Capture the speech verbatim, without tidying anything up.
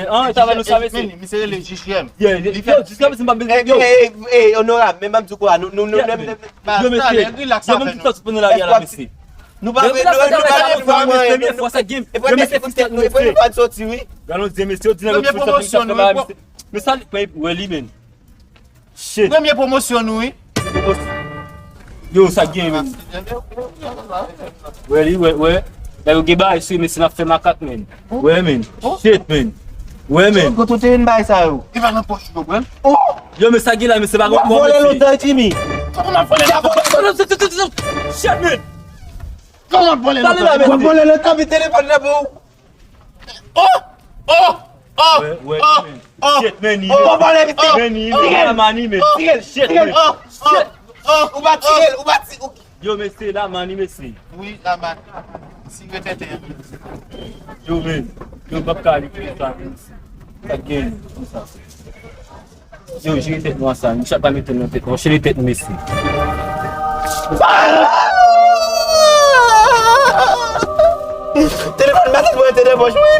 mesye. An, travay nou sa, mesye. Men, misye rele J J M. Yeah, yeah, yo, jiska prezan m pa bezwen, yo. Ey, ey, ey, onorab, men ban m di w kwa, nou, nou, nou, yo, mesye, yo, menm tout sa sou pano la, la, mesye. Nou pa vle, nou pa vle, nou pa vle fè mwen, mesye, mesye, fò sa gen. Yo, mesye, fò sa gen, mesye. Gade, mesye, yo di nan premye pwomosyon nou, mesye. Men sa, wè li, men. Shit. Premye pwomosyon nou, wi. Yo, sa gen, men. Wè li, wè, wè. Nèg yo gen bagay sou, men se n ap fè makak, men. Wè, men. Shit, men. Wè, men. Kote w te jwenn bagay sa yo? E pa nan pòch ou, bwè. Oh! Yo, men sa gen la, men se pa... W ap vòlè lontan, Jimmy. Kòman m ap vòlè lontan? Shit, men. Kòman m ap vòlè lontan? W ap vòlè lontan, men telefòn nan pou ou. Oh! Oh! Oh! Wè, wè, oh! Men. Oh! Shit, men, li... Oh! Vòlè, men. Men, li... Oh! Mani, men. Tigèl, shit, tigèl, men. Oh! Oh! Shit. Oh! Ou pa tirel, ou pa ti... Yo, mesye, la mani, mesye. Wi, la mani. Tire tenten. Yo, men. Yo, m p ap ka ale pou sa, men. Sa gen, konsa. Yo, jere tèt nou ansanm. Misye ap pa mete nou nan tèt nou. Chire tèt nou, mesye. Telefòn mwen te pran te nan pòch mwen.